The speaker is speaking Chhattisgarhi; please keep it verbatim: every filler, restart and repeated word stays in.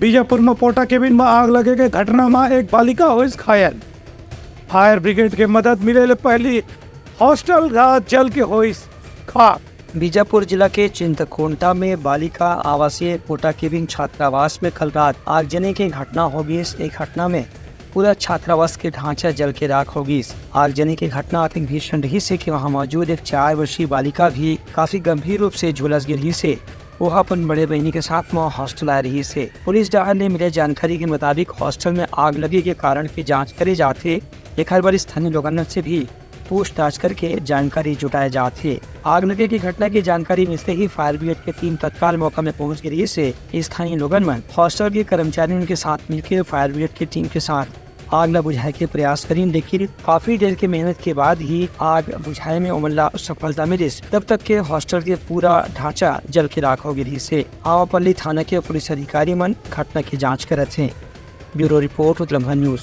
बीजापुर म पोटा केबिन म आग लगे के घटना म एक बालिका होइस घायल। फायर ब्रिगेड के मदद मिले ले पहिली हॉस्टल रात जल के होइस खाक। बीजापुर जिला के चिंतकोंटा में बालिका आवासीय पोटा केबिन छात्रावास में कल रात आगजनी के घटना हो गइस। ए घटना में पूरा छात्रावास के ढांचा जल के राख हो गइस। आगजनी के घटना अतिक भीषण रहिस हे कि वहां मौजूद एक चार वर्षीय बालिका भी काफी गंभीर रूप से झुलस गे रहिस हे। वो अपन बड़े बहिनी के साथ म हॉस्टल आए रहिस हे। पुलिस डहार ले मिले जानकारी के मुताबिक हॉस्टल में आग लगे के कारण के जांच करे जात हे। एखर बर स्थानीय लोगन से भी पूछताछ करके जानकारी जुटाए जात हे। आग लगे के घटना की जानकारी मिलते ही फायर ब्रिगेड के टीम तत्काल मौका में पहुंच गे रहिस हे। स्थानीय लोगन मन हॉस्टल के कर्मचारियों के साथ मिलकर फायर ब्रिगेड की टीम के साथ आग ला बुझाए के प्रयास करिन, लेकिन काफी देर के मेहनत के बाद ही आग बुझाए में ओमन ला सफलता मिलिस। तब तक के हॉस्टल के पूरा ढांचा जल के राख हो गे रहिस हे। आवापल्ली थाना के पुलिस अधिकारी मन घटना की जांच करत हे। ब्यूरो रिपोर्ट, उतलमहा न्यूज।